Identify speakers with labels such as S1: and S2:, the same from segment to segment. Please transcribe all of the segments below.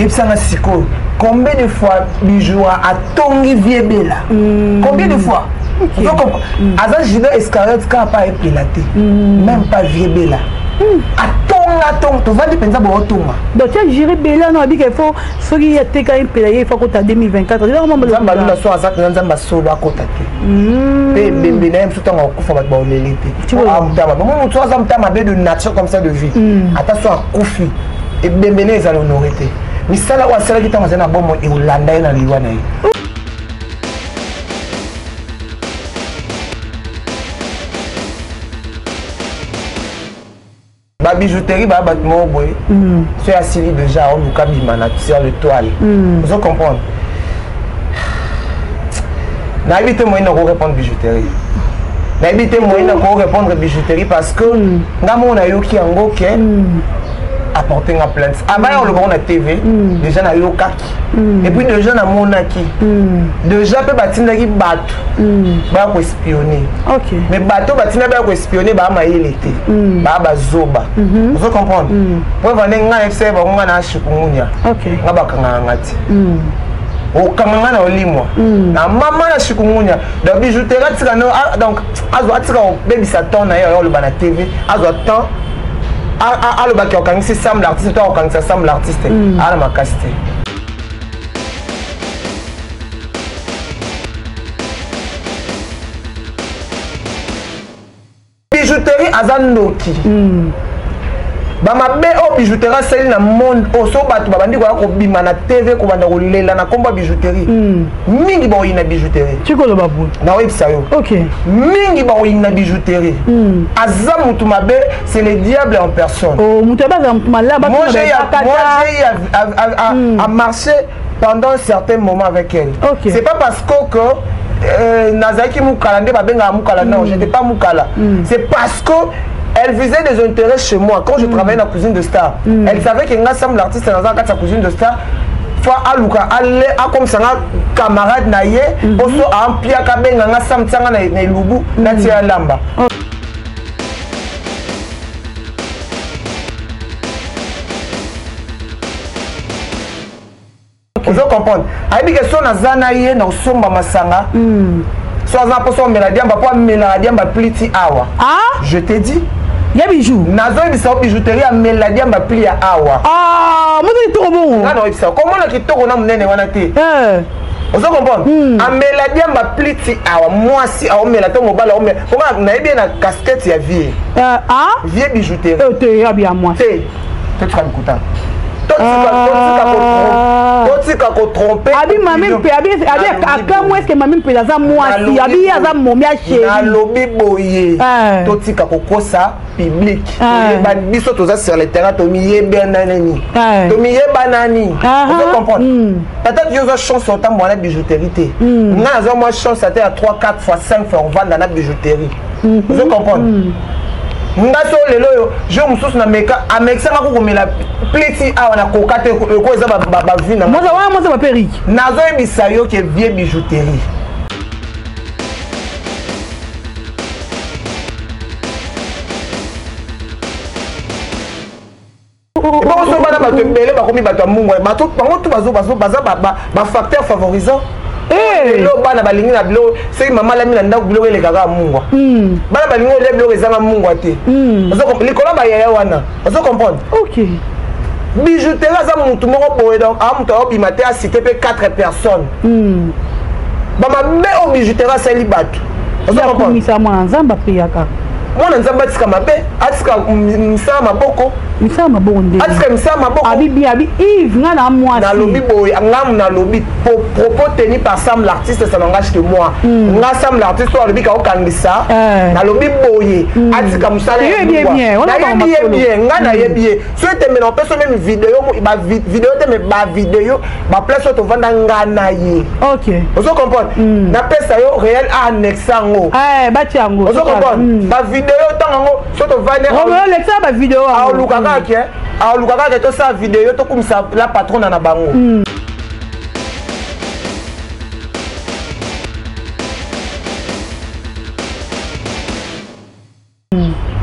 S1: Yebisanga sikoyo combien de fois Bijoua atongi vie Bella? Combien de fois? Okay. Aza Judas Iscariote kaka pa epela te. Même pas vie Bella. Atonga tonga tovandi mpenza bootonga.
S2: Donc tu as géré Bella non abika il faut soki ateka epela ye il faut akota 2024.
S1: Nzambe alula so aza mpenza Nzambe asolo akota te. Mpe ebembe na ye mosusu ntango akufa bato baolele te. Motama moto aza motama mabe de nature comme ça de vie. Ata so akufi ebembe na ye ezala honore te. Misala oyo asalaki ntango azali na bomoi ekolanda ye na liwa na ye. Ba bijouterie ba bato moko boye soki asili déjà aoluka bima na sur le toile. Ozo comprendre, nayebi te moyen na korépondre bijouterie, nayebi te moyen na korépondre bijouterie parce que nga moko nayoki yango ke apporter nga plainte avant ya oloba ngo na TV. Déjà nayokaki et puis déjà namonaki déjà mpe batindaki bato baya koespionner. Mais bato batinda baya koespionner baya mayele te, baya bazoba. Ozo comprendre? Po evande nga na fc bango, nga na chikungunya, nga bakangaka nga te, okanga nga na olimwa na mama na chikungunya. Donc bijouterie atika no, donc azwa atika kobebisa temps na ye oyo oloba na TV. Azwa temps alobaki okangisi Sam l'artiste to akokangisa Sam l'artiste aa na makasi te. Bijouterie aza ndoki. Bamabe oyo bijouterie asali na monde oyo, so bato babandi koya kobima na TV kobanda kolela na nkombo ya bijouterie, mingi bakoyina bijouterie.
S2: Tikoloba boye.
S1: Naoyebisa yo, mingi bakoyina bijouterie. Aza motu mabe, c'est le diable en personne.
S2: Oh, moto abaza motu malamu.
S1: Moi, j'ai eu à marcher pendant un certain moment avec elle. C'est pas parce que nazalaki mukala nde babengaka mukala. Non, j'étais pas mukala. C'est parce que elle visait des intérêts chez moi quand je travaillais dans la cuisine de star. Elle savait que nga Sam l'artiste naza kati ya cuisine de star, faut aluka ale akomisa nga camarade na ye oso ampiaka abenga nga Sam, tianga na elubu natia lamba. Ozo comprendre? Ayebi ke so naza na ye na kosomba masanga, so aza mposa omela diamba, mpo amelaka diamba pliti awa.
S2: Ah?
S1: Je te dis.
S2: Ya bijou.
S1: Nazoyebisa yo, bijouterie amela diamba pli ya awa.
S2: Ah, moto kitoko bongo.
S1: Nga naoyebisa, komona kitoko na monene wana te. Ozo comprendre? Amela diamba pliti awa, mwasi aomela to mobali aomela, ponga nayebi ye na casquette ya vie.
S2: Ah?
S1: Vie bijouterie.
S2: Te, ya bia mwasi.
S1: Te, totika lokuta, totika kotromper.
S2: Abi mami mpe abi akamwe eske mami mpe aza mwasi, abi ye aza momi ya chéri.
S1: Nalobi boye, totika kokosa public. Toyeba biso toza sur le terrain, tomiyeba nani, tomiyeba nani. Ozo comprendre? Peut-être yo ozwa chance otambola na bijouterie te. Nga nazwa mwa chance ate ya 3 4 fois 5 fois ovanda na bijouterie. Ozo comprendre? Nga so lelo oyo jour mosusu na meka amekisanga kokomela pleti awa na koka te, eko eza bavi na
S2: wana mwasi baperike.
S1: Nazoyebisa yo ke vie bijouterie bongo so bana bato ebele bakomi bato ya mbongo, bato bango tu baza bafacteur favorisant. Lelo bana balingi na biloko, soki mama alami na ndako, biloko elekaka mungwa. Bana balingi olia biloko ezanga mungwa te likolo bayaya wana. Ozo comprendre? Bijouterie aza mutu moko boye, donc aa moto aobima te acité mpe 4 personnes. Bamabe oyo bijouterie asali bato.
S2: Ozokomisa mwana Nzambe apriyaka.
S1: Mwana Nzambe atika mabe, atika misala maboko.
S2: Misala maboko nde.
S1: Atika misala maboko.
S2: Abi bien, abi Yves, nga na mwasi.
S1: Nalobi boye, ngamu nalobi propos tenu par Sam l'artiste, ça n'engage que moi. Nga Sam l'artiste oyo alobi kaokangisa, nalobi boye, atika mosala.
S2: Yebi ye bien.
S1: Nayebi ye bien, nga nayebi ye. So etembe na opesa même video, bavideo te, mais bavideo baplace oyo tovanda nga na ye. Ozo comprendre? Napesa yo réel, annexe yango.
S2: Batia yango.
S1: Ozo comprendre? Bavideo ntango yango so tovandi.
S2: Olekisa bavideo.
S1: Aoluka kaka ke, aoluka kaka ke tosala video, tokumisa la patrona na bango.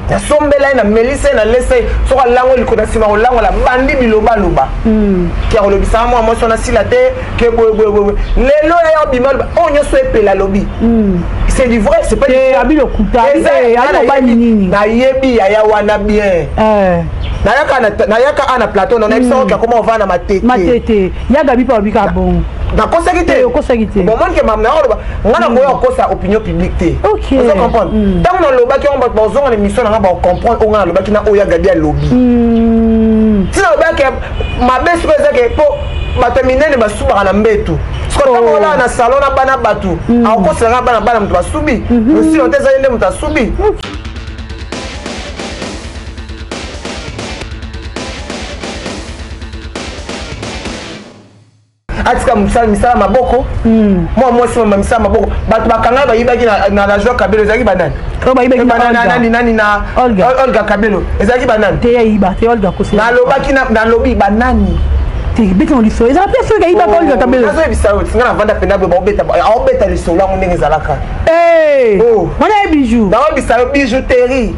S1: Nasombela ye, namelisa ye, nalesa ye. Soki alango likolo na nsima kolangola, bandi bilobaloba ke akolobisaka mwa mwasi wana sila te, ke boyeboyeboye. Lelo ya obima aloba oyo nyonso epela alobi, c'est du vrai, c'est pas du faux.
S2: Abi lokuta, abi mobali nini?
S1: Nayebi yaya wana bien. Nayaka a na plateau, na nayebisa oke akoma ovanda na Matete.
S2: Matete ya Gabi mpe babika bongo.
S1: Nakosaki te.
S2: Okosaki te.
S1: Bomoni ke mama nakoloba, nga nakoya kokosa opinion publique te. Ozo comprendre? Ntango nalobaki yango, bato bazonga na émission nanga, bacomprendre oyo nga nalobaki na oyo ya Gabi alobi. Ntina lobaki mabe soki eza ke mpo bato ya minene basubaka na mbetu. Siko ntango olala na salon na bana bato, akokoselanga bana, bana moto basubi osilo te, ezali nde moto asubi. Atika mosala, misala maboko. Mwa mwasi mama misala maboko, bato bakanga bayibaki na la Joie Kabelo, ezalaki banani?
S2: Oyo bayibaki na
S1: Banani?
S2: Olga.
S1: Nani nani na
S2: Olga.
S1: Olga Kabelo, ezalaki banani?
S2: Te, yayiba te, Olga kosela.
S1: Nalobaki, nalobi banani?
S2: Te, beta na lisolo, ezala mpe soki ayibaka Olga Kabelo.
S1: Nazoyebisa yo, nga navanda pena boye, baobeta, aobeta lisolo yango ndenge ezalaka. Oh.
S2: Wana ye Bijou.
S1: Naoyebisa yo, bijouterie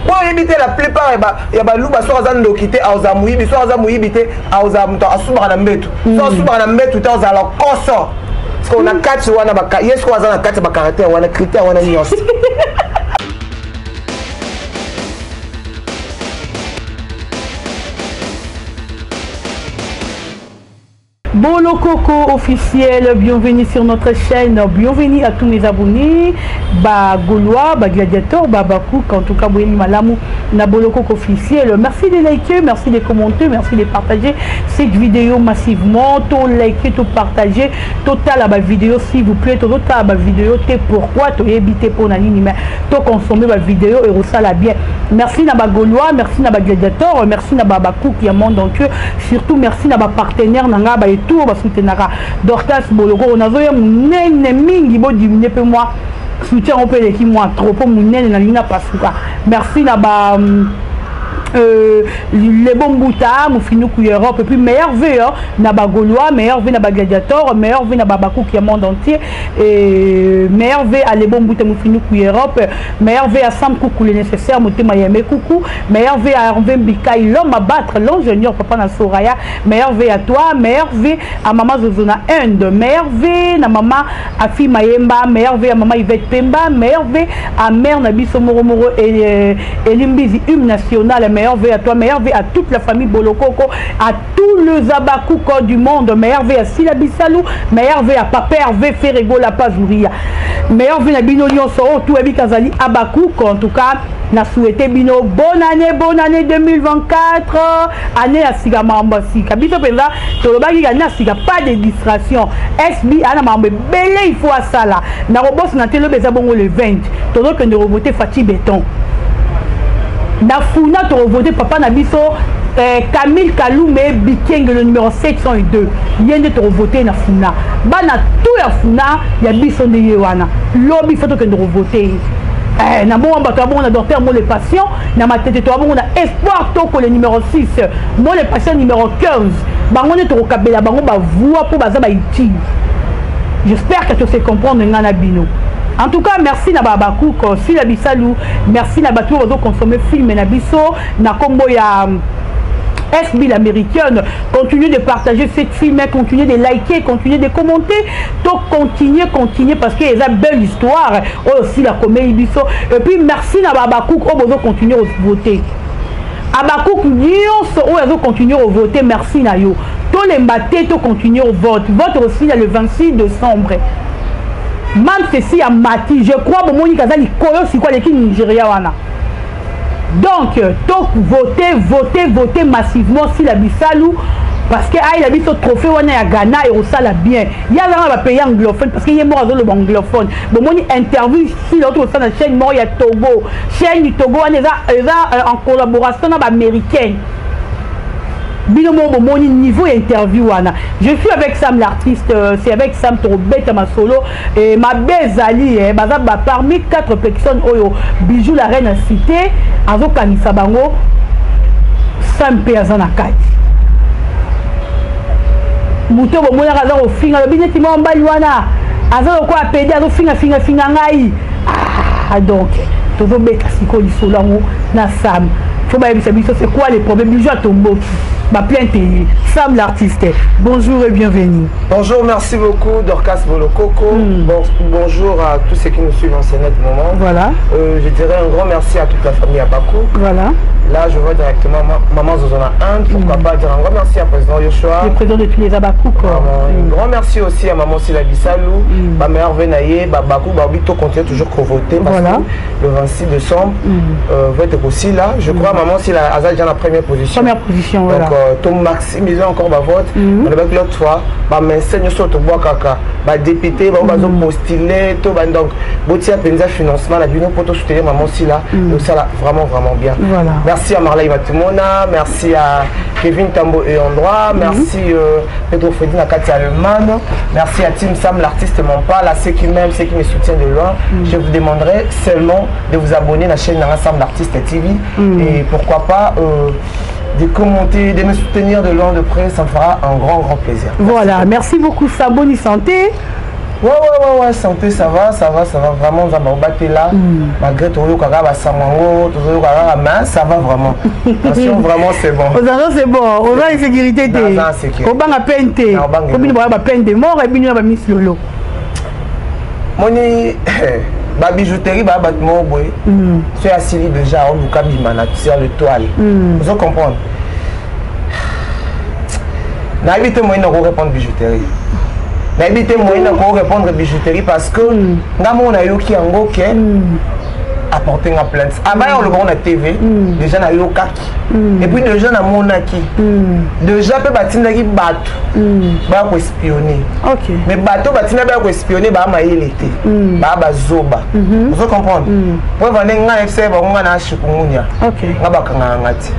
S1: po oyebi te, la plupart ya baluba, soki aza ndoki te, aozala moyibi. Soki aza moyibi te, aozala moto asubaka na mbetu. Soki asubaka na mbetu te, aozala koso. Sikoyo na kati wana ye sikoyo aza na kati ya bacaractère wana, critère wana nyonso.
S2: Bolo Coco officiel, bienvenue sur notre chaîne, bienvenue à tous mes abonnés, ba Gaulois, ba Gladiator, ba Bakouk, en tout cas, Boyemi Malamu, na Bolo Coco officiel. Merci de liker, merci de commenter, merci de partager cette vidéo massivement. Tout liker, tout partager, total à ba vidéo, s'il vous plaît, total à ba vidéo, te pourquoi, to éviter pour nani, mais to consommer ba vidéo et ça la bien. Merci na ba Gaulois, merci na ba Gladiator, merci na ba Bakouk, ya monde entier, surtout merci na ba partenaire nanga ba etour basoutenaka Dorcas Boloko. Nazoya monene mingi, bodiminuer mpe mwa soutien ngo mpe eleki mwa trop mpo monene nalingi na pasuka. Merci na ba Lebo Mbuta Mofinuku Europe, et puis meilleur vœu na ba Gaulois, meilleur vœu na ba Gladiator, meilleur vœu na ba Bakouk ya monde entier, et meilleur vœu à Lebo Mbuta Mofinuku Europe, meilleur vœu à Sam Koukou le nécessaire Motema Yame Koukou, meilleur vœu à Hervé Mbikai, l'homme à battre, l'ingénieur papa na Soraya, meilleur vœu à toi, meilleur vœu à maman Zozona Inde, meilleur vœu na maman Afi Mayemba, meilleur vœu à maman Yvette Pemba, meilleur vœu à mère Nabiso Moro Moro et Elimbizi hymne national, meilleur vœu à toi, meilleur vœu à toute la famille Bolokoko, à tous les Abakouk du monde, meilleur vœu à Sila Bissalou, meilleur vœu à Papa Hervé Ferrego La Pazouria, meilleur vœu à Bino Nyonso, tout Ebi Kazali Abakouk, en tout cas, na souhaité bino bonne année, bonne année 2024, année ya sika, makambo ya sika. Biso mpenza tolobaki année ya sika, pas de distraction. SB ana makambo ebele, il faut asala. Nakobosana te, lobi eza bongo le 20, tozokende kovote Fatshi Béton na Funa, tokovote papa na biso Camille Kalume Bikenge, le numéro 702. Ye nde tokovote na Funa. Bana tout ya Funa ya biso nde ye wana. Lobi fo tokende kovote ye. Na bongo bato ya bongo na docteur Mole Passion na Matete, to bongo na Espoir Toko le numéro 6, Mole Passion numéro 15. Bango nde tokokabela bango bavoix mpo baza bautile. J'espère que to se comprendre nga na bino. En tout cas, merci na babakouk Sila Bisalu, merci na bato oyo bazoconsommer film na biso na kombo ya SB l'américaine. Continuez de partager cette film, continuez de liker, continuez de commenter, to continuer, continuer, parce que eza belle histoire oyo aussi la comédie biso. Et puis merci na babakouk oyo bozo continuer voter, Abakouk nyonso oyo azo continuer voter, merci na yo. Tolemba te, to continuer au vote. Vote aussi le 26 décembre. Mam ceci ya mati, je crois bomoni kaza likolo sikoyo, aleki Nigeria wana. Donc to voter, voter, voter massivement Sila Bisalu, parce que ayela biso trophée wana ya Ghana, ekosala bien. Ye azanga bapays anglophone, parce que ye moko azoloba anglophone. Bomoni interview Sila oto kosala na chaîne moko ya Togo. Chaîne du Togo wana eza en collaboration na baaméricaine. Bino moko bomoni niveau ya interview wana. Je suis avec Sam l'artiste, c'est avec Sam tokobeta masolo. E mabe ezali baza ba parmi quatre personnes oyo Bijou la reine a cité, azokanisa bango, Sam mpe aza na kati. Moto bomonaka aza kofinga, alobi neti mwa mobali wana aza lokola pede, azofingafingafinga ngai. Ah, donc Tozobeta sikoyo lisolo yango na Sam. Faut bayebisa biso c'est quoi les problèmes. Bijou atomboki, baplainte eye. Sam l'artiste, bonjour et bienvenue.
S1: Bonjour, merci beaucoup Dorcas Bolokoko. Bon, bonjour à tous ceux qui nous suivent en ce net moment.
S2: Voilà.
S1: Je dirais un grand merci à toute la famille Abakou.
S2: Voilà.
S1: Là, je vois directement Maman Zozona Inde. Pourquoi pas dire un grand merci à Président Yoshua.
S2: Le président de tous les Abakou.
S1: Un grand merci aussi à Maman Sila Bissalou, ma mère Venaye, Babakou, Babito continue toujours à voter parce que le 26 décembre va être aussi là. Je crois Maman Sila Azal déjà la première position.
S2: Première position, voilà.
S1: Donc, tout maximiser encore ma vote. On a l'autre fois, bah, mais c'est surtout bois kaka, bah, député, bah, on va postuler, tout, bah, donc, Botia Penza financement, la bino pour soutenir Maman Sila, donc ça là, vraiment, vraiment bien.
S2: Voilà.
S1: Merci à Marley Matumona, merci à Kevin Tambo et Androit, merci Pedro Freddy Nakati Allemagne, merci à Tim Sam, l'artiste m'en parle, à ceux qui m'aiment, ceux qui me soutiennent de loin. Je vous demanderai seulement de vous abonner à la chaîne Nanga Sam l'artiste TV et pourquoi pas de commenter, de me soutenir de loin de près, ça me fera un grand, grand plaisir.
S2: Voilà, merci beaucoup Sam, bonne santé.
S1: Ouais, santé, ça va, ça va, ça va vraiment, ça va battre là, malgré tout, le kaka, samango, tout le kaka, mais ça va vraiment. Attention, vraiment, c'est bon.
S2: Aux c'est bon, aux insécurité, au banc à peine, au banc peine de mort, et puis nous avons mis lolo.
S1: Moni, ba bijouterie, ba bat mo boy. C'est assis déjà, on luka bimana sur le toile. Vous comprenez? Nayebi te moyen nako répondre bijouterie. Nayebi te moyen nako répondre bijouterie parce que nga moko nayoki yango ke apporter nga plainte. Avant ya olobango na TV, déjà nayokaki. Et puis déjà namonaki. Déjà mpe batindaki bato baya koespionner. Mais bato batinda baya koespionner, baya mayele te, baya bazoba. Ozo comprendre? Po evande nga fc bango nga na chikungunya. Nga bakangaka nga ti.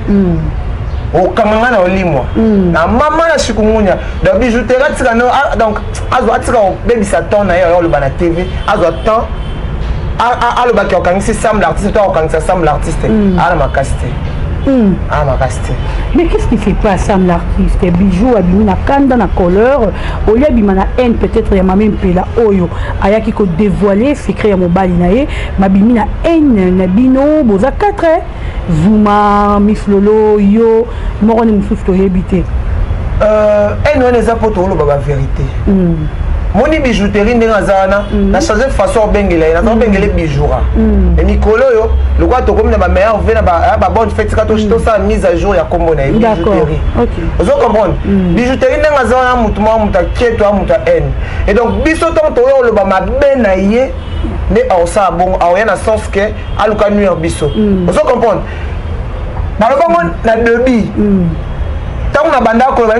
S1: Okanga nga na olimwa na mama na chikungunya. Donc bijouterie atika no, donc azwa atika kobebisa temps na ye oyo oloba na TV, azwa temps alobaki okangisi Sam l'artiste to akokangisa Sam l'artiste ala makasi te, ala makasi te.
S2: Mais qu'est-ce qui fait pas Sam l'artiste? Bijou abimi na kanda, na colère, olia abima na haine peut-être ya mame Mpela oyo ayaki kodévoiler secret ya mobali na ye. Mabimi na haine na bino boza 4, Zuma, Miss Lolo, yo moko ni mosusu toyebi te.
S1: Haine wana eza mpo toloba bavérité. Moni bijouterie ndenge aza wana, na change façon obengela ye, naza obengele bijoura. E mikolo oyo lokola tokomi na bameilleurs vœux na babonne fête, tika tosala mise à jour ya nkombo na ye, bijouterie. Ozo comprendre? Bijouterie ndenge aza wana, motu moko, moto aketo, moto ya haine. Et donc biso ntango toyo oloba mabe na ye nde aosala bongo, aoya na sens ke aluka nuire biso. Ozo comprendre? Nalobango na début ntango na banda koloba,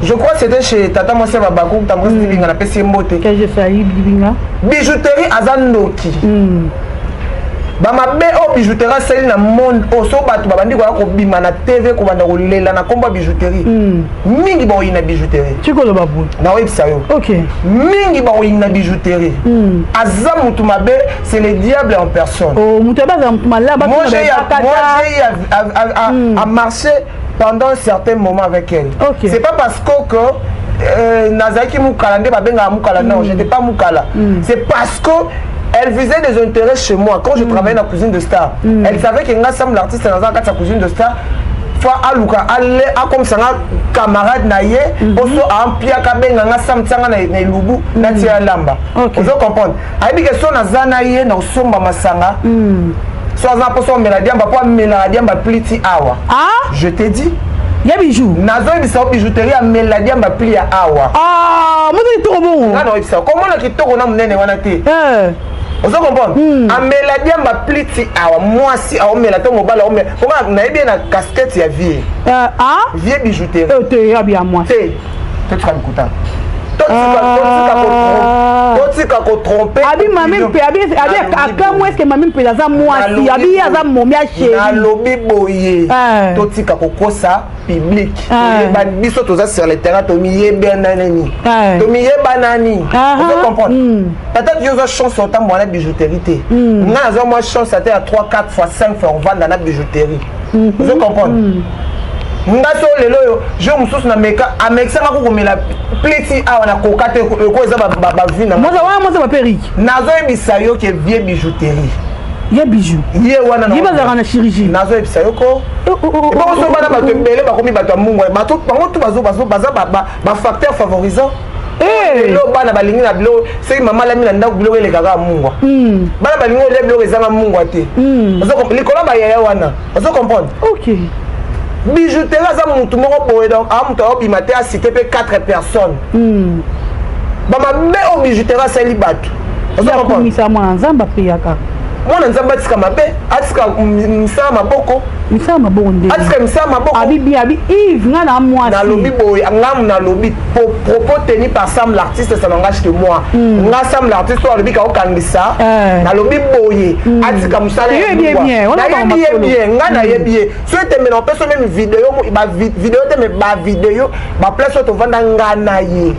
S1: je crois c'était chez tata mwasi ya babaku Tendresse Dibinga, napesi ye mbote. Bijouterie aza ndoki. Bamabe oyo bijouterie asali na monde oyo, so bato babandi koya kobima na TV kobanda kolela na nkombo ya bijouterie, mingi bakoyina bijouterie.
S2: Tikoloba boye.
S1: Naoyebisa yo, mingi bakoyina bijouterie. Aza motu mabe, c'est le diable en personne.
S2: Motu abe aza motu malamu.
S1: Moi, j'ai eu à marcher pendant un certain moment avec elle. C'est pas parce que nazalaki mukala nde babengaka mukala. Non, j'étais pas mukala. C'est parce que elle visait des intérêts chez moi quand je travaillais dans la cuisine de star. Elle savait que nga Sam l'artiste naza kati ya cuisine de star, faut aluka ale akomisa nga camarade na ye oso ampiaka abenga nga Sam, tianga na elubu, natia lamba. Ozo comprendre? Ayebi ke so naza na ye na osomba masanga, so aza mposo amela diamba, mpo amelaka diamba pliti awa.
S2: Ah?
S1: Je te dis.
S2: Ya bijou.
S1: Nazoyebisa yo, bijouterie amela diamba pli ya awa.
S2: Ah, moto kitoko bongo.
S1: Nga naoyebisa, komona kitoko na monene wana te. Ozo comprendre? Amela diamba pliti awa, mwasi aomela to mobali aomela mponga, nayebi ye na casquette ya vie.
S2: Ah?
S1: Vie bijouterie.
S2: Te, yabi ya mwasi.
S1: Te, totika lokuta, totika kotromper.
S2: Abi mami mpe abi akamwe, eske mami mpe aza mwasi, abi ye aza momi ya chéri.
S1: Nalobi boye, totika kokosa public. Toyeba biso toza sur le terrain, tomiyeba nani, tomiyeba nani. Ozo comprendre? Peut-être yo ozwa chance otambola na bijouterie te. Nga nazwa mwa chance ate ya 3, 4 fois, 5 fois ovanda na bijouterie. Ozo comprendre? Nga so lelo oyo, jour mosusu na meka amekisanga kokomela pliti awa na koka te, eko eza bavi na
S2: Moza wana, moza baperike.
S1: Nazoyebisa yo ke vie bijouterie.
S2: Ye Bijou.
S1: Ye wana.
S2: Ye bazalaka na chirurgie.
S1: Nazoyebisa yo ko ebongo so bana bato ebele bakomi bato ya mungu, bato bango tu baza bafacteur favorisant. Lelo bana balingi na biloko, soki mama alami na ndako, biloko elekaka ya mungwa. Bana balingi olia biloko ezanga mungwa te likolo bayaya wana, ozo comprendre?
S2: Ok.
S1: Bijouterie aza mutu moko boye, donc aa moto aobima te, acité mpe 4 personnes bamabe oyo bijouterie asali bato.
S2: Ozo mwana Nzambe apeyaka.
S1: Mwana Nzambe atika mabe, atika misala maboko.
S2: Misala maboko nde.
S1: Atika misala maboko.
S2: Abi bien, abi Yves, nga na mwasi.
S1: Nalobi boye, ngamu nalobi, propos tenu par Sam l'artiste, ça n'engage que moi. Nga Sam l'artiste oyo alobi kaokangisa, nalobi boye, atika mosala.
S2: Nayebi
S1: ye bien, nga nayebi ye. So etembe na opesa même vidéo, bavidéo te, mais bavidéo, baplace oyo tovanda nga na ye.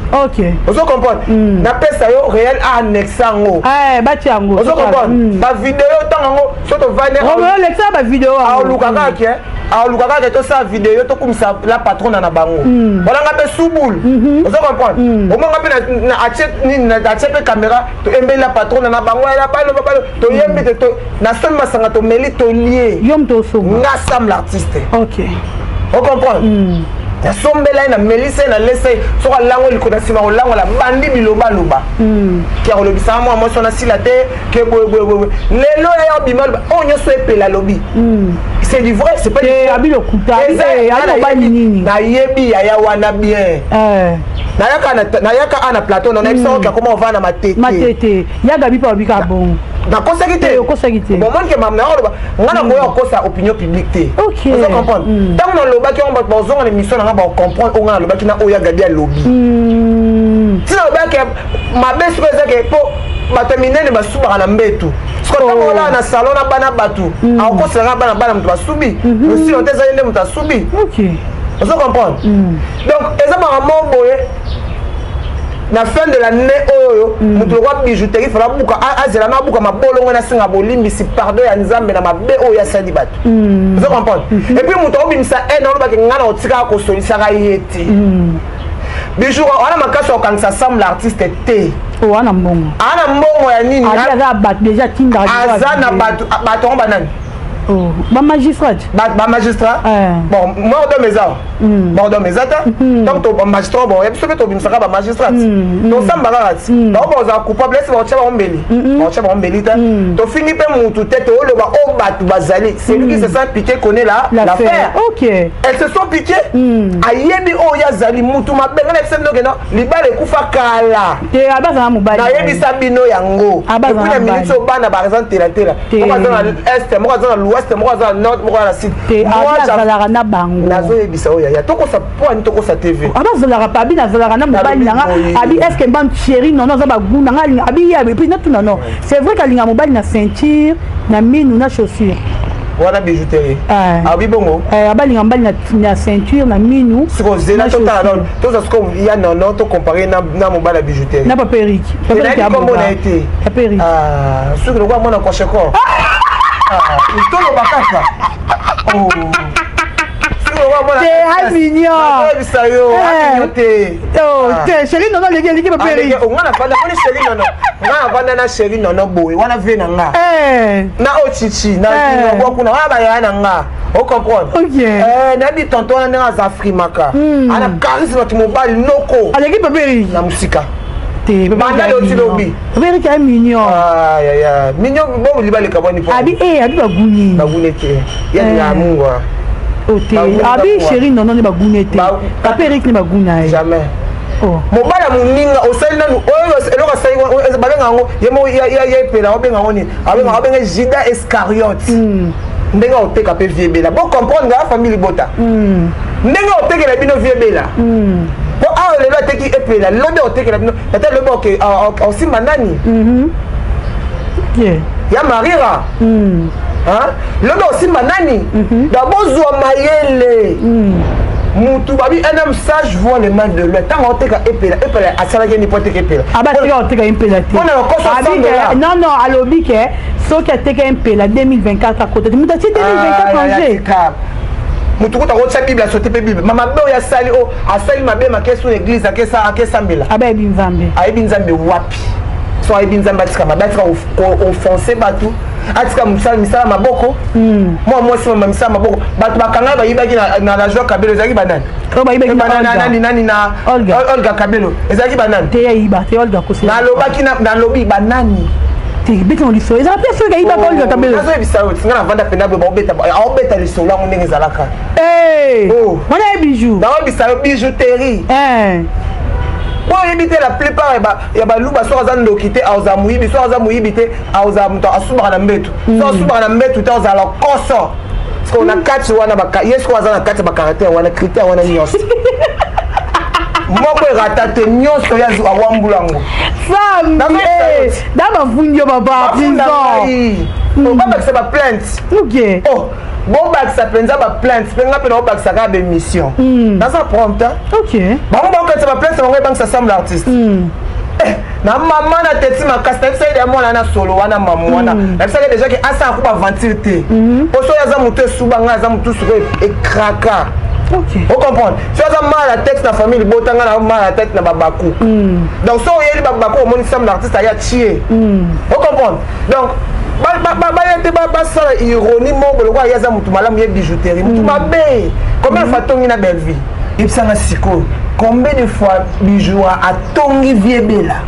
S1: Ozo comprendre? Napesa yo réel, annexe yango.
S2: Batia yango.
S1: Ozo comprendre? Bavidéo, ntango yango so tovandi.
S2: Lekisa bavidéo.
S1: Aoluka kaka ke, aoluka kaka ke tosala vidéo, tokumisa la patronne na bango walanga mpe subule. Ozo comprendre? Omonga mpe atie nini, atie mpe caméra, toyembeli la patronne na bango, ela balo balo, toyembi te, nasomi masanga, tomeli, tolie.
S2: Yo moto osomba?
S1: Nga Sam l'artiste.
S2: Ok.
S1: Ocomprendre? Nasombela ye, namelisa ye, nalesa ye. Soki alango likolo na nsima kolangola, bandi bilobaloba ke akolobisaka mwa mwasi wana sila te, ke boyeboyeboye. Lelo ya obima, aloba oyo nyonso epela, alobi c'est du vrai, c'est pas
S2: Abi lokuta, abi mobali nini?
S1: Nayebi yaya wana bien. Nayaka a na plateau, na nayebisa oki akoma ovanda na Matete.
S2: Matete ya Gabi mpe babika bongo.
S1: Nakosaki te.
S2: Okosaki te.
S1: Bon, monke mam na oloba, nga na koya kokosa opinion publique te. Ozo comprendre? Ntango nalobaki yango, bato bazonga na émission na nga, bacomprendre oyo nga nalobaki na oyo ya Gabi alobi. Ntina lobaki mabe sikoyo eza ke mpo bato ya minene basubaka na mbetu. Siko ntango olala na salon na bana bato, akokoselanga bana, bana moto basubi osilo te, ezali nde moto asubi. Ozo comprendre? Donc eza makambo boye. Na fin de l'année oyo, moto lokwa bijouterie fala buka, azela na abuka mabolongo, nasenga bolimbisi, pardon ya Nzambe na mabe oyo asali bato. Ozo comprendre? Et puis moto aobimisa haine, olobaki ngai na otikaka kosolisaka ye te. Bijou wana makasi okangisa Sam l'artiste te.
S2: Wana mbongo.
S1: Ana mbongo ya nini?
S2: Aza bato déjà tindaka.
S1: Aza na bato, bato yango banani?
S2: Bamagistrat.
S1: Bamagistrat, bon, mort d'homme eza, mort d'homme eza te. Donc bamagistrat, bon, ya biso mpe tobimisaka bamagistrat, tosamba kaka ti bango bazala coupable. Esi baotya bango mbeli, baotya bango mbeli te. Tofingi mpe mutu te, tooloba oyo bato bazali. Celui qui se sent piqué connaît la l'affaire. Elles se sont piqué, ayebi oyo azali mutu mabe. Nga nayebisa bino kena libala ekufa kala. Nayebisa bino yango. Et puis na minute oyo, bana baza ntelatela, moko aza na est, moko aza na l'ouest, moko aza na nord, moko aza na sud.
S2: Azalaka na bango.
S1: Nazoyebisa oyo yaya, tokosa po ani, tokosa TV.
S2: Abazalaka pa, abi nazalaka na mobali nanga. Abi est ce que mba chéri nono aza bagu nanga, alinga abi ye. Et puis natuna, non, c'est vrai qu'alinga mobali na ceinture, na minu, na chaussure?
S1: Wana bijouterie abi bongo.
S2: Abalinga mobali na ceinture, na minu.
S1: Siko zela, totala nano, toza siko ya nono, tocompare na mobali ya bijouterie.
S2: Na papa Erik.
S1: Kombo na ye te.
S2: Papa Erik.
S1: Soki lokola mwana kwashekor, toloba kaka.
S2: Te, mignon.
S1: Oyebisa yo mignon te.
S2: Te, chéri nono aleki, aleki papa Erik.
S1: Nga navanda moni chéri nono, nga navanda na chéri nono boye wana, vie na nga na oyo chichi na bwa kuna wana, bayaya na nga, ocomprendre? Nayebi tonton wana ndenge aza, afrimaka, ana charisme, bato mobali noko.
S2: Aleki papa Erik.
S1: Na mosika.
S2: Te.
S1: Banda loti lobi.
S2: Papa Erik aye mignon.
S1: Mignon bo libaleka bwani.
S2: Abi abi baguni.
S1: Baguni te, ya Mungu.
S2: Te, abi chéri nono nde baguni te, papa Erik nde baguna ye.
S1: Jamais. Mobali ya moninga osali nanu oyo eloko asali, babenga yango ye moko ya epela, obenga yango nini, abenga Judas Iscariote. Ndenge oteka mpe vie ebela, bocomprendre ya famille libota, ndenge otekela bino vie ebela, po awa lelo ateki epela, lobi otekela bino ata lobi osimba nani ya marira, lobi osimba nani. Donc bozwa mayele. Mutu babi, un homme sage voit le mal de loin. Ntango oteka epela, epela asalaki nini po ateka epela?
S2: Abatika oteka mpela te. Non, non, alobi ke soki ateka mpela 2024, akota te. Moto atie 2024 en jeu.
S1: Motu kuta kotia Bible, asote mpe Bible. Ma mabe oyo asali, oyo asali mabe makesi na église, akesambela.
S2: Abayebi Nzambe.
S1: Ayebi Nzambe wapi? So ayebi Nzambe, atika mabe, atika kooffenser bato. Atika mosala, misala maboko. Mwa mwasi mama misala maboko. Bato bakanga bayibaki na la joie Kabelo, ezalaki banani?
S2: Oyo bayibaki na
S1: Banani?
S2: Olga.
S1: Nani nani na
S2: Olga.
S1: Olga Kabelo, ezalaki banani?
S2: Te, yayiba te, Olga kosela.
S1: Nalobaki, nalobi banani?
S2: Te, beta na lisolo, ezala mpe soki ayibaka Olga Kabelo.
S1: Nazoyebisa yo, tinga navanda mpena boye, baobeta, aobeta lisolo yango ndenge ezalaka.
S2: Eh,
S1: Oh.
S2: wana ye Bijou.
S1: Naoyebisa yo, bijouterie. Po oyebi te, la plupart ya baluba, soki aza ndoki te, aozala moyibi. Soki aza moyibi te, aozala moto asubaka na mbetu. Soki asubaka na mbetu te, aozala koso. Siko na kati wana ye sikoyo aza na kati ya bacaractère wana, critère wana nyonso, moko erata te, nyonso ye awambula yango.
S2: Sam.
S1: Nazoyebisa yo.
S2: Da bafundi yo papa
S1: Bafunda
S2: prison.
S1: ngai, babakisa baplainte. Oh, bobakisa mpenza baplainte mpe nga mpe naobakisa kaka bémission, naza prompt te. Bango bakokatisa baplainte bango, ebangisa semble artiste. Eh, na mama na teti makasi, nayebisaki deya mwana na solo wana, mamu wana, nayebisaki déjà ke asala ko baventure te, po soki aza motu esuba, ngai aza motu sikoyo ekraka. Ocomprendre, so aza mal à tête na famille libota, ngai na mal à tête na babaku. Donc so oyeli babaku, omoni semble artiste aya tie. Ocomprendre, donc baya te basala ironie moko lokola ye aza motu malamu, ye bijouterie motu mabe. Combien de fois atongi na Belleville? Yebisanga sikoyo, combien de fois Bijou atongi viebela?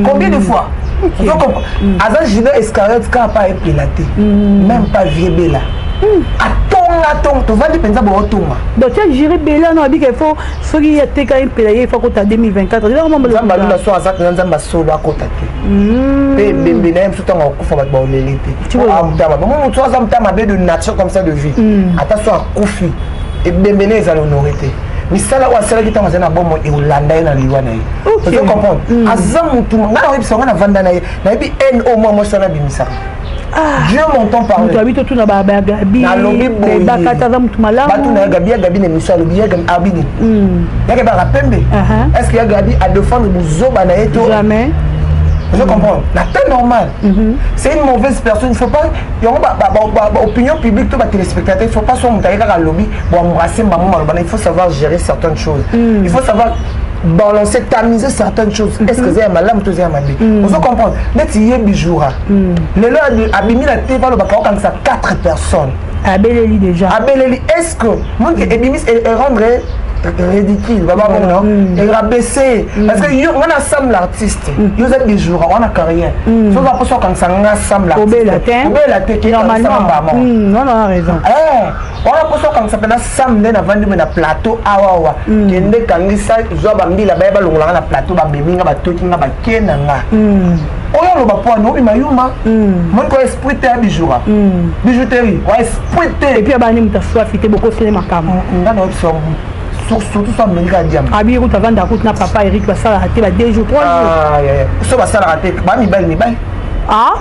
S1: Combien de fois? Ozo comprendre, aza Judas Iscariote kaka pa epela te, même pas viebela atonga tonga, tovandi mpenza bootonga.
S2: Donc tia géré bela no abika, il faut soki ateka ye mpela ye, il faut akota 2024.
S1: Nzambe alula, so aza mpenza Nzambe asolo, akota te. Mpe ebembe na ye mosusu, ntango akufa, bato baolele te. Motama bango, motu aza motama mabe de nature comme ça de vie, ata so akufi, ebembe na ye ezala honoré te. Misala oyo asalaki ntango azali na bomoi eolanda ye na liwa na ye. Ozo comprendre, aza mutu, ngai nakoyebisa, ngai navanda na ye, nayebi n o mwa mwasi wana abimisaka. Dieu m'entend parler.
S2: Moto abi totuna bagabi.
S1: Nalobi boye.
S2: Bakata aza motu malamu.
S1: Batuna ya Gabi. Ya Gabi na émission alobi, ya Gabi abi nini? Ya Gabi aka pembe. Est ce que ya Gabi adéfendre buzoba na ye to?
S2: Jamais.
S1: Je comprends. La tête normale. C'est une mauvaise personne. Il faut pas. Il y a opinion publique, tout téléspectateur. Il faut pas se monter à lobby pour embrasser maman. Il faut savoir gérer certaines choses. Il faut savoir balancer, tamiser certaines choses. Est-ce que c'est malamu to c'est mabe? On se comprend. Neti ye Bijoura. Lelo abimi na TV, alobaka okangisa 4 personnes.
S2: Abeleli déjà.
S1: Abeleli, est-ce que monde ebimi et rendre ridicule baba bongo non, et rabaisser, parce que yo ngana sam l'artiste, yo za Bijoura wana carrière, so va poso okangisa nga sam l'artiste.
S2: Obela te.
S1: Obela te ke.
S2: Normalement. Non, non, raison.
S1: Eh, wana mposo okangisa mpena sam nde navandi me na plateau awawa, kende kangisa, zwa bambila baya balongolanga na plateau, bamemi nga, batoki nga, bake na nga. Oyo aloba po wana obima yuma, moni ko esprit te ya Bijoura, bijouterie wa esprit te.
S2: Et puis abani moto aswafi te, bokosele makambo.
S1: Nga na oyebisa, surtout so amelika diamba.
S2: Abi kutu avanda kutu na papa Eric, basalaka te ba 2 jours, 3 jours.
S1: So basalaka te, bamibali mibali.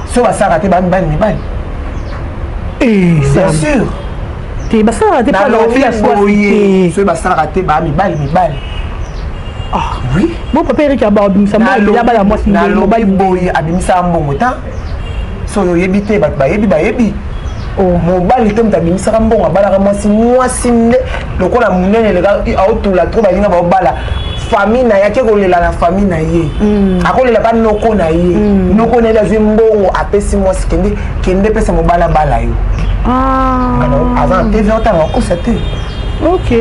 S1: So basalaka te, bamibali mibali. Bien sûr.
S2: Te, basalaka te.
S1: Nalobi boye, soki basalaka te, bamibali mibali. Oui.
S2: Bon, papa Eric abimisa bala mwasi.
S1: Nalobi boye, abimisaka mbongo ta, soki oyebi te, bato bayebi, bayebi. Mobali te moto abimisaka mbongo abalaka mwasi. Mwasi nde lokola monene eleka, aotula trop, balinga baobala famille na ye, ake kolela na famille na ye, akolela pa noko na ye. Noko na ye azwi mbongo, apesi mwasi: kende, kende, pesa mobali abala yo. Aza na TV, otanga, akosa te.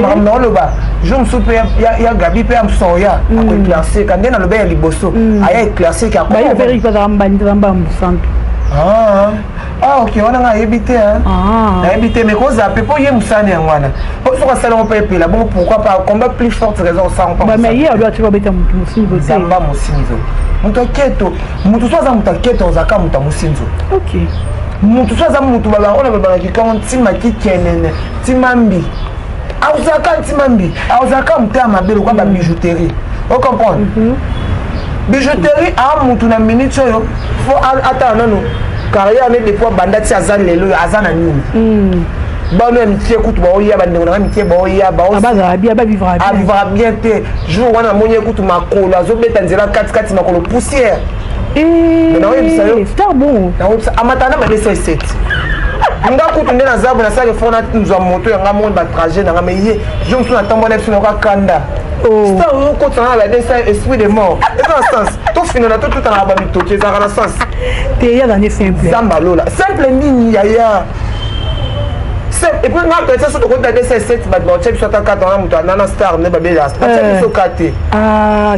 S1: Makambo na oloba jour mosusu mpe ya Gabi mpe ya mosusu oya akoéclaircir ka nde naloba ya liboso, aya éclaircir ke. Ah ok, wana nga ayebi te, nayebi te, mais kozala mpe mpo ye mosani yango wana, po soki asalango mpe epela bongo, pourquoi pas combat, plus forte raison osango.
S2: Mais ye alo atika obeta motu mosinzo te.
S1: Nzamba mosinzo, moto aketo, motu so aza moto aketo, ozalaka moto ya mosinzo. Motu so aza motu oyo balobaka kikongo, ntima kikenene, ntima mbi, azalaka ntima mbi, azalaka moto ya mabe lokwa babijouterie. Ocomprendre, bijouterie aa mutu na minute oyo fo atala nano carrière ne depuis abanda ti aza lelo oyo, aza na nini? Bano ya mitie kutu baoya, bandeko nanga mitie baoya. Avivra bien te. Jour wana amoni ye kutu makolo azobeta nzela katikati, makolo poussière.
S2: Naoyebisa yo,
S1: amata na badesa eseti. Nga kutu nde naza boye, nasala effort, nazwa moto ya nga moni batrajet na nga. Mais ye jour mosusu natambola biso nayoka kanda. Star oyo okotisa nga na badesa esprit de mort, eza na sens. Tofinana, totutana na bamitoki, ezalaka na sens.
S2: Te, yaza nde simple.
S1: Zamba lola, simple nini yaya? Et puis nga kanisa so tokoti na 207, bato baotya biso ata kata wana. Moto anana star nde babela, batya biso ka te.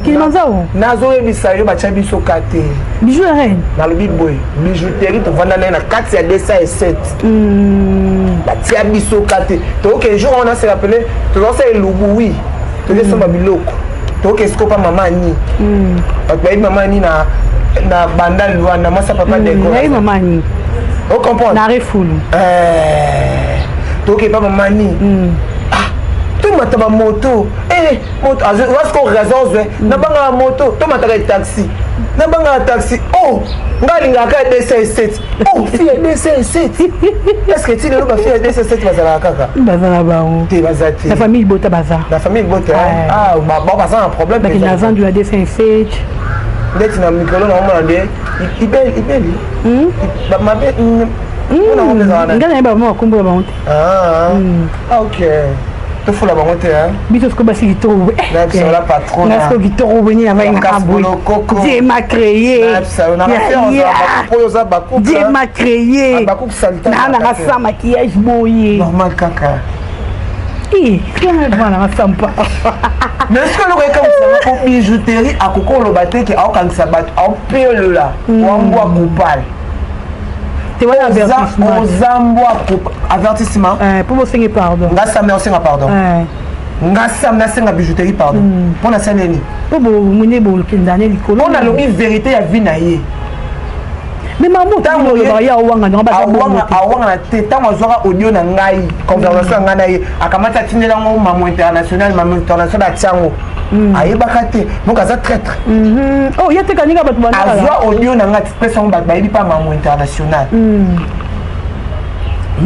S2: Kilimanjaro.
S1: Nazoyebisa yo, batya biso ka te.
S2: Bijou ya reine.
S1: Nalobi boye, bijouterie tovanda naye na kati ya 207, batia biso ka te. Tokoke jour wana, se rappele, tozosala elubu, wi, tozosomba biloko, tokoke sikopa mama ani. Bato bayebi mama ani na Bandal wana, mwasi ya papa Deko.
S2: Nayebi mama ani.
S1: Ocomprendre?
S2: Na refulu.
S1: Tokoke pa mama ani, tomata bamoto, moto wasiko raison zwe. Nabangaka moto, tomataka taxi, nabangaka taxi. Oh, ngai alingaka ya 207. Oh, fille ya 207, est ce que ti lelo bafille ya 207 bazalaka kaka?
S2: Baza na bango.
S1: Te, baza te.
S2: Na famille bota baza.
S1: Na famille bota, ah, bao baza na problème.
S2: Bakende na zandu ya 207.
S1: Ndeti na mikolo naomona nde ibeli ibeli mabe.
S2: Ngai nayeba bango, bakombola bango te.
S1: Ah, ok, tofula bango te.
S2: Biso sikoyo basi kitoko.
S1: Nayebisa patron.
S2: Nga sikoyo kitoko boni navainga boye, Dieu m'a créé.
S1: Oyo oza
S2: Dieu m'a créé naa nanga sans maquillage boye.
S1: Normal kaka.
S2: Nanga sampa.
S1: Mais est ce que eloko ekamisanga po bijouterie akoki oloba te ke aokangisa bato, aopelola wambwa kopale?
S2: Te, wana avertissement.
S1: Oza mbwa, avertissement.
S2: Mpo bosenge pardon.
S1: Nga Sam osenga pardon? Nga Sam nasenga bijouterie pardon mpo na sala nini?
S2: Mpo bomone bolokendane likolo.
S1: Mpo nalobi vérité ya vie na ye.
S2: Mais mamo, ntango olobaka ye awanga nanga, baza bongo te.
S1: Awangana te. Ntango azwaka audio na ngai, conversation ya ngai na ye, akamati, atindela yango Mamo International. Mamo International atia yango, ayebaka te. Donc aza traître.
S2: Oh, ye te, kaninga bato.
S1: Azwa audio na ngai, pesa yango bato bayebi mpa Mamo International,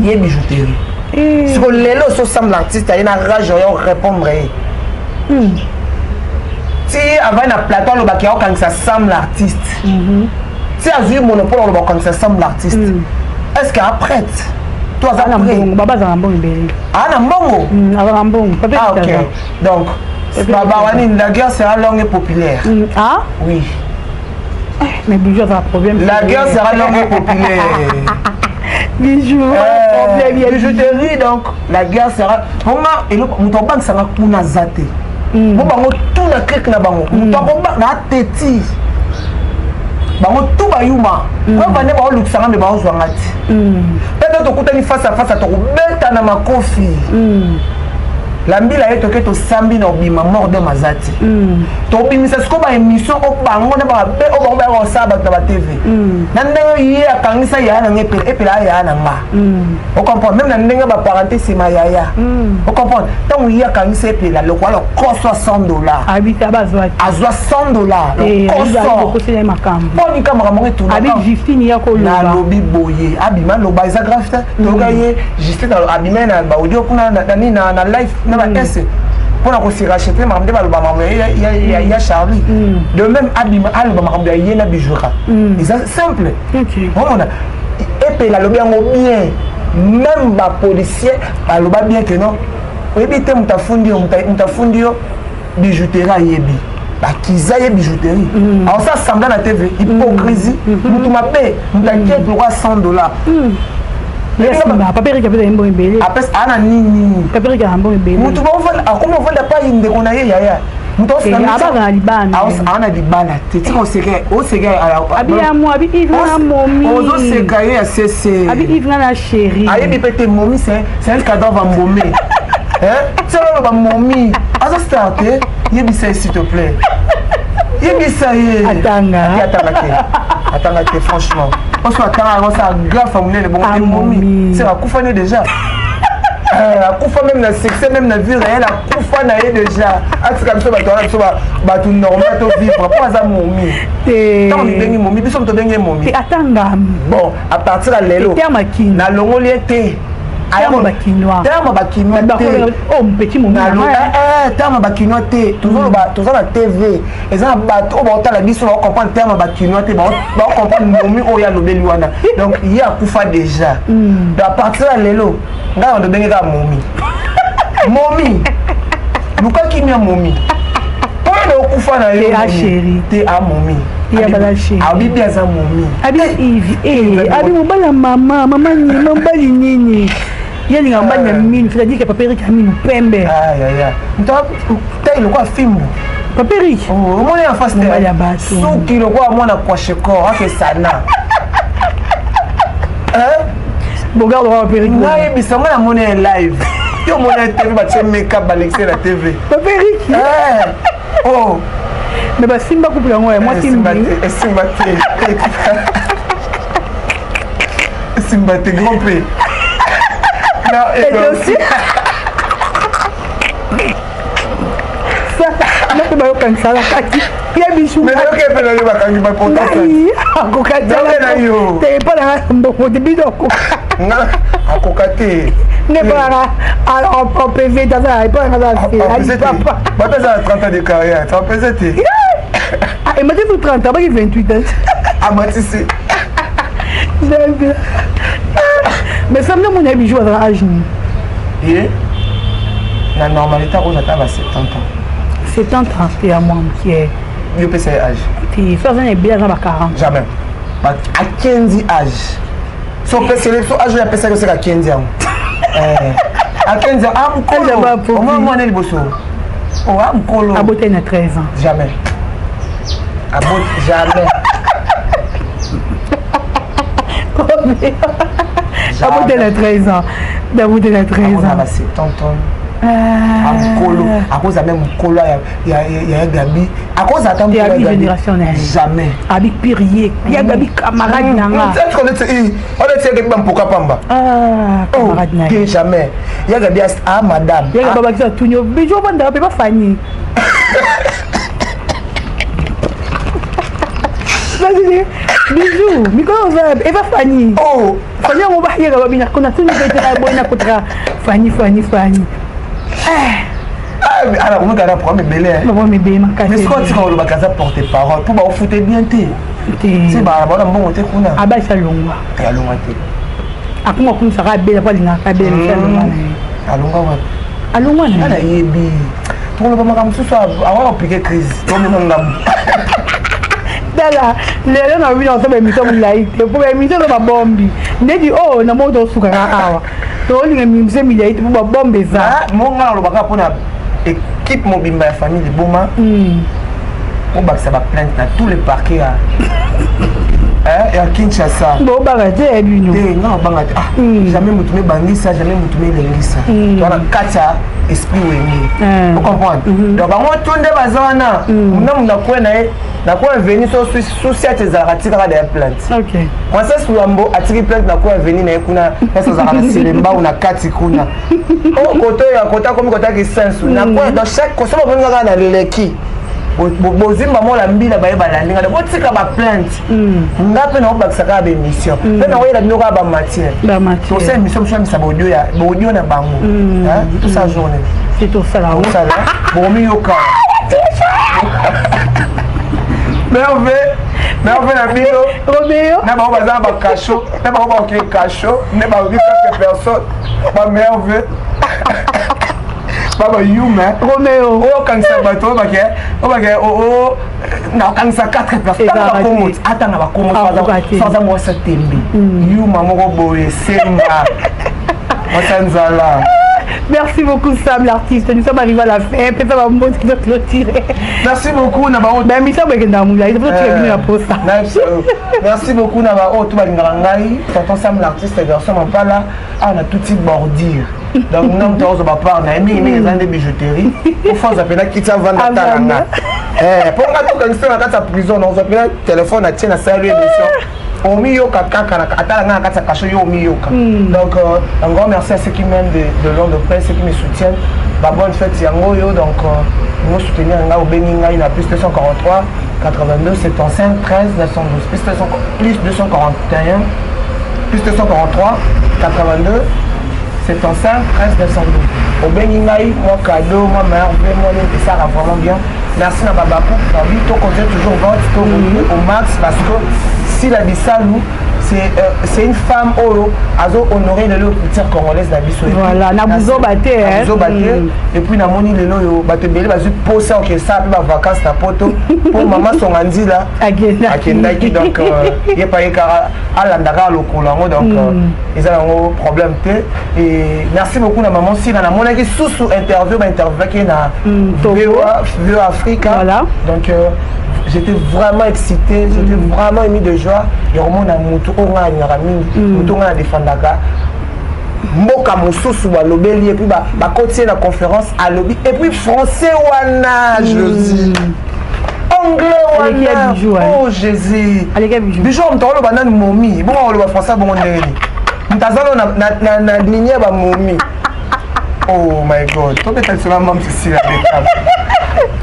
S1: ye bijouterie. Siko lelo so Sam l'artiste aye na rage oyo répondre ye ti avai na plateau, alobaki aokangisa Sam l'artiste. Ti azwi monopole, aloba kokangisa Sam l'artiste. Est ce que aprête to aza prêt?
S2: Baba azala mbongo ebele.
S1: Aa, na mbongo.
S2: Azala na mbongo.
S1: Ah, ok, donc bawani, la guerre sera longue et populaire.
S2: Ah.
S1: Oui.
S2: Mais Bijou azala problème.
S1: La guerre sera longue et populaire.
S2: Bijou
S1: problème. Bijouterie, donc la guerre sera onga. Eloko moto abangisanga kuna aza te. Mo bango tout na clique na bango, moto akoba na teti bango tu bayuma oyo bande baolukisanga, me baozwanga te. Mpe tokutani face à face, tokobeta na makofi. La mbila ye toke, tosambi na obima mort d'homme aza te. Tobimisa sikoyo baémission o bango na babe oyo bango bayaka kosala bato na baTV na ndenge ye akangisa yaya na nga, epela epela yaya na nga, ocomprendre? Même na ndenge baparenté nsima yaya, ocomprendre? Ntango ye akangisa epela lokola lokoso $100.
S2: Abita bazwa.
S1: Azwa $100 lokoso.
S2: Okosela makambo.
S1: Mponika makambo ngo.
S2: Abi Justine ya koloba.
S1: Nalobi boye, abima loba, eza grave te. Toyoka ye Justine abima na baaudio kuna nani na live na ba s mpona kose racheter makambo nde baloba makambo ya Charlie. De même abima aloba makambo ya ye na Bijoura, eza simple. Omona epela alobi yango bien, même bapolicier baloba bien ke non, oyebi te moto afundi yo, moto afundi yo bijouterie, ayebi bakiza ye bijouterie, aosa semblant na TV, hypocrisie, motu mabe, moto akie droit $100.
S2: Papa Erika apesa ye mbongo ebele.
S1: Apesa ana nini?
S2: Papa Erika na mbongo ebele.
S1: Motu akomi ovanda pai ndeko na ye yaya. Moto
S2: abaka na libana.
S1: Aa, na libala te, tika oseka, oseka.
S2: Abi ya mo, abi Yves na momi.
S1: Ozoseka ye ya sese.
S2: Abi Yves na chéri.
S1: Ayebi mpe te, momi c'est un cadavre embaumé. Tika oloba momi aza star te. Yebisa ye, s'il te plaît, yebisa ye.
S2: Atanga.
S1: Atanga te, atanga te, franchement, parce que atanga yango sa gaffe ya monene bongo te. Momi c'est akufa ne déjà, akufa même na succès, même na vie réelle, akufa na ye déjà. Atika biso bato wana, biso bato normal to vivre mpo aza momi. Ntango mibengi momi, biso moto tobengi ye momi.
S2: Atanga.
S1: Bon, à partir ya lelo nalongoli ye te.
S2: Terme bakinois.
S1: Terme bakinois te.
S2: Oh, petit moment.
S1: Terme bakinois te. Tozoloba, toza na TV. Eza na bato oyo baotala biso, baocomprendre terme bakinois te, baocomprendre momi oyo alobeli wana. Donc ye akufa déjà. Donc à partir ya lelo, ngai na tobenge kaka momi. Momi. Luka kimia momi. Oyo na okufa na yo.
S2: Te a chéri.
S1: Te a momi. Abibi aza momi.
S2: Abi Yves, eh, abi mobali ya mama, mama nini, mobali nini. Ye alinga mobali na minu, c'est-à-dire que papa Eric aminu pembe.
S1: Ah ya ya. Ntai lokola fimbu.
S2: Papa Eric.
S1: Omoni en face
S2: mobali ya bato.
S1: Suki lokola mwana kwashekor akesana. Hein?
S2: Bogard lokola papa Eric.
S1: Nayebisa nga namoni ye live. Yo omoni ye TV batie make-up balekisi na TV.
S2: Papa Eric.
S1: Oh.
S2: Mais basimba couple yango ya mwasi
S1: mbi. Esimba te. Esimba te grand P.
S2: Non, et aussi. Nape bayokanisa na kati ya bisu akoka te epa nanga mbongo te biso akoka
S1: akoka te
S2: nde epa nanga PV taza epa nanga aza
S1: papa bato aza na 30 ans de carrière ça pese te.
S2: Emati su 30, abaki 28.
S1: Amatisi.
S2: Mais samedi omoni ya bijou azala age nini?
S1: Ye na normalité akozala ata ba 70 ans.
S2: 70 ans te, ya mwa mokie.
S1: Yo pesa ye age.
S2: Te, so aza na ebele, aza ba 40.
S1: Jamais. Akendi age so opeseli so age oyo apesaki oseka akendi yango, akendi a mokolo omoi mwana liboso oa mokolo.
S2: Abotaki na 13 ans.
S1: Jamais abot, jamais.
S2: Abotaki na 13 ans, abotaki na 13 ans.
S1: Ba 70 ans mokolo akoza même mokolo ya Gabi, akoza ata
S2: mokolo ya génération na ye.
S1: Jamais.
S2: Abi pire ye ya Gabi camarade na nga.
S1: Oneti Gabi bampoka pamba.
S2: Camarade na
S1: ye jamais ya Gabi a madame.
S2: Ya Gabi babakisa tuni bijo obandaka mpe bafani. Bijou mikolo oza eva Fani.
S1: Oh.
S2: Fani yango bayeka babina kona tuni betela boye nakotaka Fani, Fani, Fani.
S1: Ala komeka na problème ebele.
S2: Problème ebele makasi.
S1: Mais sikoyo tika olobaka aza porte parole mpo baofute bien te. Se baona mbongo te kuna.
S2: Abalisa longwa.
S1: Alongwa te.
S2: Akoma kumisaka abela po alingaka abela alongwa na ye.
S1: Alongwa wapi?
S2: Alongwa na ye.
S1: Nayebi tokoloba makambo mosusu awa opike crise tomema ngambo.
S2: Tala, lelo na bino osala émission molai te po baémission eza babombi ndeti oyo na moko tosukaka awa. Tolinga émission milai te po babombe eza.
S1: Mo nga nalobaka mpona équipe mobimba ya famille liboma, obakisa baplainte na tous les parquets ya Kinshasa.
S2: Bobanga te ya bino.
S1: Te, nga obanga te. Jamais motu mebangisa, jamais motu melengisa. Toa na kati ya esprit Wenge, ocomprendre? Donc bango tu nde baza wana muna muna kwe na ye na ko aveni so susi ati ezalaka tikaka daya plainte. Princesse Lwambo atiki plainte na ko aveni na ye kuna, place azalaka na Selembao na kati kuna o koto ya kota akomi kota kisensu na kwe. Donc chaque koso bomoni kaka na leki bozimba mola mbila baye balandi nga. Botika baplainte. Nga mpe naobakisa kaka baémission mpe nakoyela bino kaka bamatière. Tosala émission mosusu yamisa baaudio na bango tosala journée.
S2: Tosala.
S1: Tosala bokomiyoka merve merve na bino.
S2: Romeo.
S1: Na bango baza na bacachot, na bango bakoki cachot nde bakoki quatre personnes bamerve babayume.
S2: Romeo.
S1: Oyo okangisa bato oyo bake oyo bake nakokangisa 4 personnes. Tanga bakomo, atanga bakomo so aza mwasi tembe yuma moko boye semba mwasi nzala.
S2: Merci beaucoup Sam l'artiste. Nous sommes arrivés à la fin. Peut-être va de clôturer.
S1: Merci beaucoup na bango.
S2: Ben misa bekenda mula. Il faut que tu la posa.
S1: Merci beaucoup na ba oyo to balingaka ngai. Tonton Sam l'artiste, garçon Mampala awa na tuti bordure. Donc nga moto akozwa bapart na ye mingimingi eza nde bijouterie. Ofa mpena kiti avanda tala nga mpo nga tokangisi na kati ya prison, nakozwa mpena telefone atie na sali émission omiyoka kaka atala nga na kati ya cachot yo omiyoka. Donc un grand merci à ceux qui m'aiment de loin, de près, ceux qui me soutiennent. Ba bonne fête yango oyo. Donc mo soutenir nga, obengi ngai na plus 243 82 75 13 912, plus 200, plus 241, plus 243 82. 75 13 912. Obengi ngai, mwa cadeau, mwa meilleur vœu, mwa nini, esalaka vraiment bien. Merci na babaku babi, to compter toujours vote, to au max, parce que Sila Bisalu, c'est une femme oyo azo honorer lelo culture congolaise na biso.
S2: Voilà, na buzoba te.
S1: Na buzoba te. Et puis namoni lelo oyo bato ebele bazwi posa okesa mpe bavacance na poto mpo mama Songa Nzila akendaki. Donc ye pa ye kaka alandaka lokolo yango, donc eza nango problème te. Et merci beaucoup na maman Sila. Namonaki susu interview, bainterviewaki na VOA Africa.
S2: Voilà.
S1: Donc j'étais vraiment excité, j'étais vraiment ému de joie ya komona motu oyo ngai alingaka mingi, motu oyo ngai nadefandaka. Mboka mosusu balobeli, et puis bakoti ye na conférence, alobi, et puis français wana, Jésus, anglais wana, oh Jésus, Bijou, moto oloba nanu momi bongo, oloba français bongo ndenge nini? Moto aza no na ligne ya bamomi. Oh my God, tobeta lisolo mama Sila Bekam.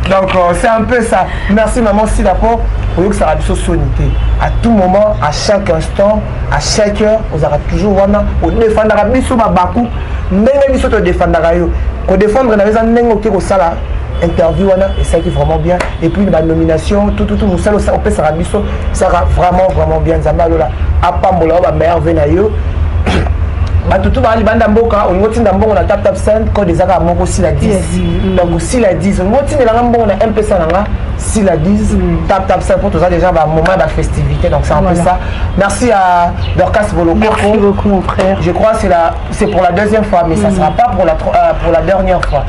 S1: Donc c'est un peu ça. Merci maman Sila po oyokisaka biso soni te. À tout moment, à chaque instant, à chaque heure, ozalaka toujours wana, odefandaka biso babaku ndenge biso todefandaka yo. Kodefendre na yo eza ndenge oke kosala interview wana, esalaki vraiment bien. Et puis banomination, tout tout tout, mosala opesaka biso esalaka vraiment vraiment bien. Nzambe alola apambola yo, bameilleur vœu na yo. Bato tu baa libanda mboka, olingi otinda mbongo na Tap Tap Send, code eza kaka moko, Sila 10. Donc Sila 10. Olingi otindelanga mbongo na M-Pesa na nga, Sila 10. Tap Tap Send, po toza déjà bamoment ya bafestivité. Donc c'est un peu ça. Merci à Dorcas Bolokoko.
S2: Merci beaucoup, mon frère.
S1: Je crois c'est la c'est pour la deuxième fois, mais ça sera pas pour la dernière fois.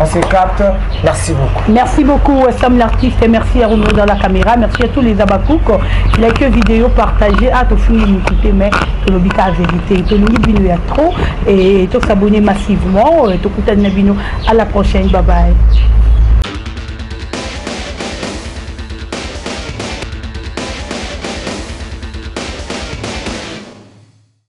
S1: On se capte. Merci beaucoup.
S2: Merci beaucoup, Sam l'artiste, et merci à Renaud dans la caméra. Merci à tous les Abakouk. Like vidéo, partagez. Ah, tout m'écouter, mais tout le la vérité. Tout le ya trop. Et tout s'abonner massivement. Tout à la prochaine. Bye bye.